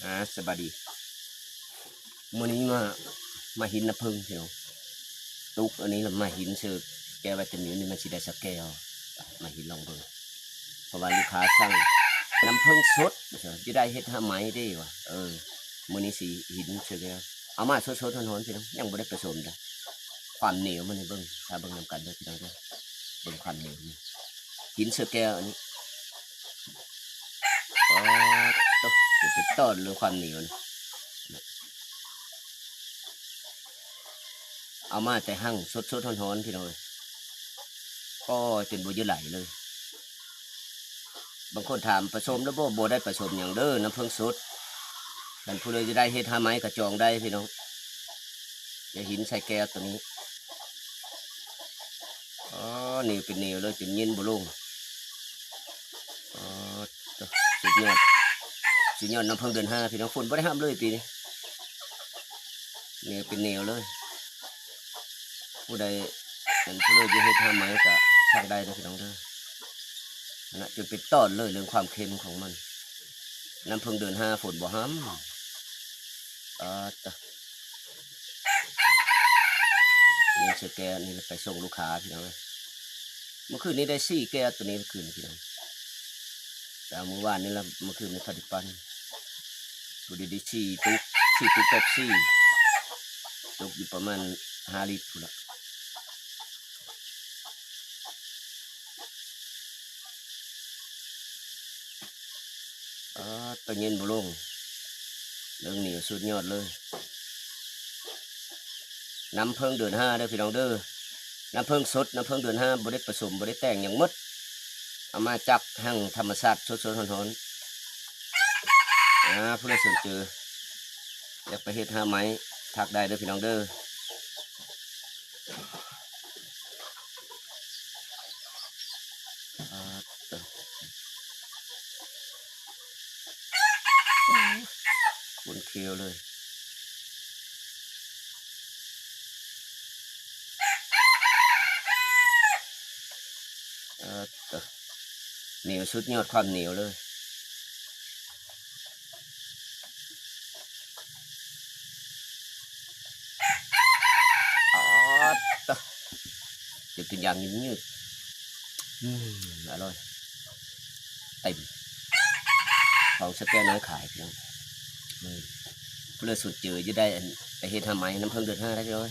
ອ່າ ສະບາຍດີ. ມື້ນີ້ມາ ມາຫີນນ້ຳເຜິ້ງພີ່ນ້ອງ. ຕຸກອັນນີ້ລະ ມາຫີນເຊີແກ້ວໄວຕາມິນນີ້ ມັນຊິໄດ້ສັກແກ້ວ. ມາຫີນລອງເບິ່ງ ເພາະວ່າລູກຄ້າສັ່ງນ້ຳເຜິ້ງສົດ ວ່າຊັ້ນ ຈະໄດ້ເຮັດຫາໄມ້ເດ້ວ່າ. ເອີ ມື້ນີ້ຊິຫີນເຊີແກ້ວ ເອົາມາສົດໆ ຮ້ອນໆ ພີ່ນ້ອງ ຍັງບໍ່ໄດ້ປະສົມເດີ້. ຄວາມໜຽວມັນນີ້ເບິ່ງ ຖ້າເບິ່ງນຳກັນເດີ້ພີ່ນ້ອງເດີ້. ເບິ່ງຄວາມໜຽວນີ້ ຫີນເຊີແກ້ວອັນນີ້. ປາດໂທ້ ເປັນຕອນເລີຍຄວາມໜຽວນີ້. ເອົາມາແຕ່ຮັ່ງສົດໆ ຮ້ອນໆ ພີ່ນ້ອງເອີຍ. ກໍຈົນບໍ່ເຍືອໄຫຼເລີຍ. ບາງຄົນຖາມປະສົມແລ້ວບໍ່? ບໍ່ໄດ້ປະສົມຫຍັງເດີ້ ນ້ຳເຜິ້ງສົດ. ຄັນຜູ້ໃດຈະໄດ້ເຮັດຫາໄມ້ກໍຈອງໄດ້ພີ່ນ້ອງ. ຈະຫີນໃສ່ແກ້ວໂຕນີ້. ອໍ ໜຽວເປັນໜຽວເລີຍ ຈົນເຢັນບໍ່ລົງ. ອໍ ສຸດຍອດ ສຸດຍອດນ້ຳເຜິ້ງເດືອນຫ້າພີ່ນ້ອງ. ຝົນບໍ່ໄດ້ຫ້າມເລີຍປີນີ້ ໜຽວເປັນໜຽວເລີຍ. ຜູ້ໃດ ອັນ ຜູ້ໃດຈະເຮັດຫາໄມ້ກໍສັ່ງໄດ້ເດີ້ພີ່ນ້ອງເດີ້. ນະ ຈົນເປັນຕອນເລີຍ ເລື່ອງຄວາມເຄັມຂອງມັນ. ນ້ຳເຜິ້ງເດືອນຫ້າ ຝົນບໍ່ຫ້າມ. ປາດໂທ້ ນີ້ເຊີແກ້ວນີ້ລະ ໄປສົ່ງລູກຄ້າພີ່ນ້ອງເອີຍ. ມື້ຄືນນີ້ໄດ້ສີ່ແກ້ວໂຕນີ້ ມື້ຄືນນີ້ພີ່ນ້ອງ. ແຕ່ມື້ວານນີ້ລະ ມື້ຄືນນີ້ເຂົາໄດ້ປັ່ນ ພໍດີໄດ້ສີ່ຕຸກ ສີ່ຕຸກເປັບຊີ ຕົກຢູ່ປະມານຫ້າລິດພຸ້ນລະ. ອາ ຕະເຢັນບໍ່ລົງ ເລື່ອງນີ້ສຸດຍອດເລີຍ. ນ້ຳເຜິ້ງເດືອນຫ້າເດີ້ພີ່ນ້ອງເດີ້. ນ້ຳເຜິ້ງສົດ ນ້ຳເຜິ້ງເດືອນຫ້າ ບໍ່ໄດ້ປະສົມ ບໍ່ໄດ້ແຕ່ງຫຍັງໝົດ. ເອົາມາຈາກຮັ່ງທຳມະຊາດສົດໆ ຮ້ອນໆ. ອາ ຜູ້ໃດສົນໃຈ ຢາກໄປເຮັດຫາໄມ້ ທັກໄດ້ເດີ້ພີ່ນ້ອງເດີ້. ອາ ໂອ້ ຄົນຂຽວເລີຍ. ອາ ໜຽວ ສຸດຍອດຄວາມໜຽວເລີຍ. ອາ ເປັນຢ່າງຍືດໆ. ອືມ ອະລ່ອຍ ເຕັມ ຂອງສະແກນ້ອຍຂາຍພີ່ນ້ອງ. ອືມ ຜູ້ໃດສົນໃຈຈະໄດ້ ອັນ ໄປເຮັດຫາໄມ້ ນ້ຳເຜິ້ງເດືອນຫ້າໄດ້ພີ່ນ້ອງ.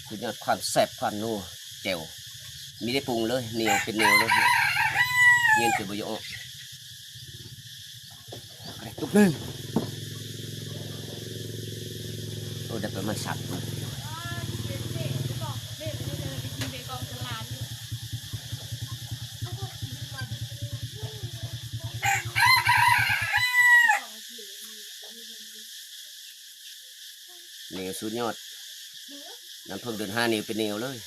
ສຸດຍອດຄວາມແຊບຄວາມນົວ ແຈ່ວ ມີໄດ້ປຸງເລີຍ ໜຽວເປັນໜຽວເລີຍ ເຢັນຈົນບໍ່ຢາກອອກ. ໄດ້ຕຸກໜຶ່ງ ໂອ້ ໄດ້ປະມານສາມຕຸກ. ໜຽວສຸດຍອດ ນ້ຳເຜິ້ງເດືອນຫ້າ ໜຽວເປັນໜຽວເລີຍ.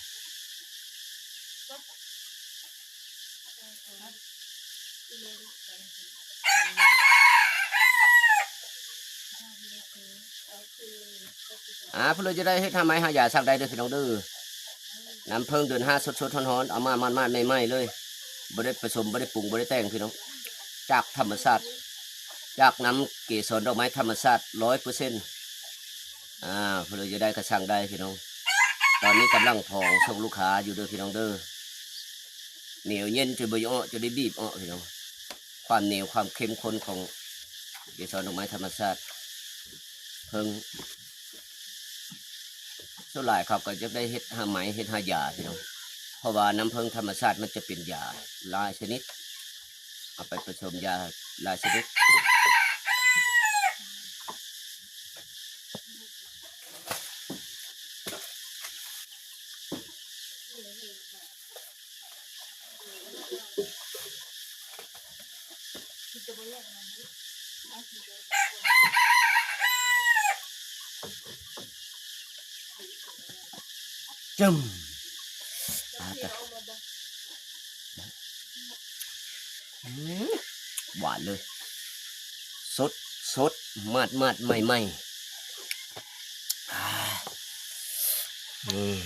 ອາ ຜູ້ໃດຈະໄດ້ເຮັດຫາໄມ້ຫາຢາ ສັ່ງໄດ້ເດີ້ພີ່ນ້ອງເດີ້. ນ້ຳເຜິ້ງເດືອນຫ້າ ສົດໆ ຮ້ອນໆ ເອົາມາໝາດໆ ໃໝ່ໆ ເລີຍ ບໍ່ໄດ້ປະສົມ ບໍ່ໄດ້ປຸງ ບໍ່ໄດ້ແຕ່ງພີ່ນ້ອງ ຈາກທຳມະຊາດ ຈາກນ້ຳເກສອນດອກໄມ້ທຳມະຊາດ ຮ້ອຍເປີເຊັນ. ອາ ຜູ້ໃດຈະໄດ້ກໍສັ່ງໄດ້ພີ່ນ້ອງ. ຕອນນີ້ກຳລັງຜອງສົ່ງລູກຄ້າຢູ່ເດີ້ພີ່ນ້ອງເດີ້. ໜຽວເຢັນຈົນບໍ່ຢາກອອກ ຈົນໄດ້ບີບອອກພີ່ນ້ອງ. ຄວາມໜຽວຄວາມເຂັ້ມຂຸ້ນຂອງເກສອນດອກໄມ້ທຳມະຊາດ ເຜິ້ງ ສ່ວນຫຼາຍເຂົາກໍຢາກໄດ້ເຮັດຫາໄມ້ເຮັດຫາຢາພີ່ນ້ອງ ເພາະວ່ານ້ຳເຜິ້ງທຳມະຊາດມັນຈະເປັນຢາຫຼາຍຊະນິດ ເອົາໄປປະສົມຢາຫຼາຍຊະນິດ. ຈຶ້ມ ອາ ຕະ ອືມ ຫວານເລີຍ ສົດ ສົດ ໝາດໆ ໃໝ່ໆ. ອາ ອືມ